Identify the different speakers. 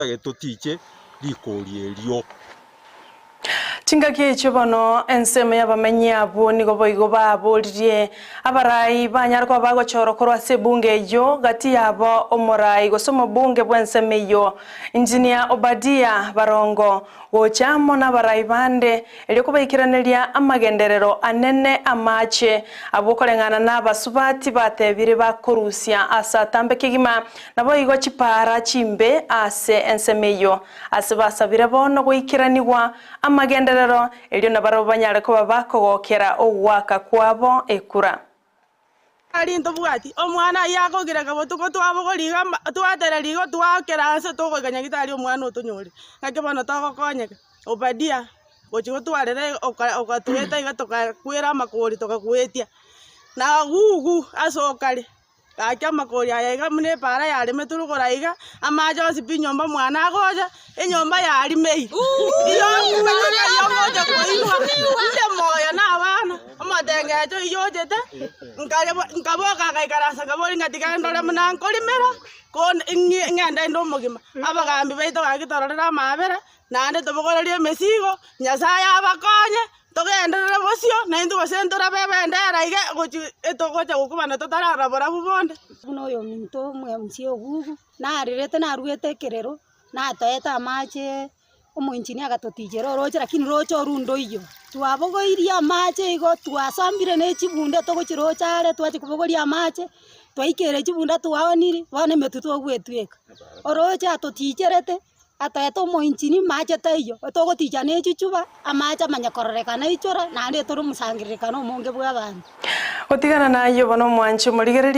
Speaker 1: Totagete totiche rikori erio.
Speaker 2: Chingaki echio bono ensemo y'abamenyi abwo nigo boigo baboririe abarai banyare koba bagochorwa korwa ase ebunge eyio, gati yabo omorai gose omobunge bw'ensemo eyio, Engineer Obadia Barongo, gocha amo nabarai bande erio kobaikeraneria amagenderero anene amache abwo koreng'ana nabasubati batebire bakorusia ase atambe kegima Naboigo chipaara chimbe ase ensemo eyio, ase basabire bono goikeranigwa amagenderero, erio nabarabwo banyare koba bakogokera ogoaka kwabo ekura.
Speaker 3: Aria ntobwati omwana ayio akogireka botuko twabogoria iga ama twatereria igo twaakera nse togoika nyagitari omwana otonyore. Naki bono togokonyeka, Obadia gochia gotwarera oka okatweta iga tokakwera amakori tokagoetia, na gugu ase okare. Gaki amakori aya iga buna epaara yaremetwe rogoro aiga, amache onsi pi nyomba mwane agocha, enyomba yarimeire. Iyio ngocha koigwa, inde moyo na abana, omotengecho oyio ochete, nkare nkaboka ngaikaransa nkaboria ng'a tiga ndore buna nkorimera, ko ng'ie ng'ende inde omogima. Abagambi baito gaki tororere amaabera, naende tobogorerie emesigo, Nyasaye abakonye. Togenderere bosio, naintwe gose ntorabe ebendera iga gochia etogocha gokobana totarara borabu bonde.
Speaker 4: Buna oyominto omwemusia ogugu, narerete naruete ekerero, natoete amache omoengineer agatotichera oroche lakini roche orwo ndoiyo. Twabogoirie amache igo twasambire ne chibunda togochirocha are twachia kobogoria amache, twaikire chibunda twaoniri, bono emetwe togwetweka. Oroche atoticherete. Atoete omoinchini, mache taiyo, togoticha ne chichuba, amache amanye kororekana aichora, naende tore omosangererekano omonge bw'abanto.
Speaker 2: Gotigana nayio bono omwanche omorigereria.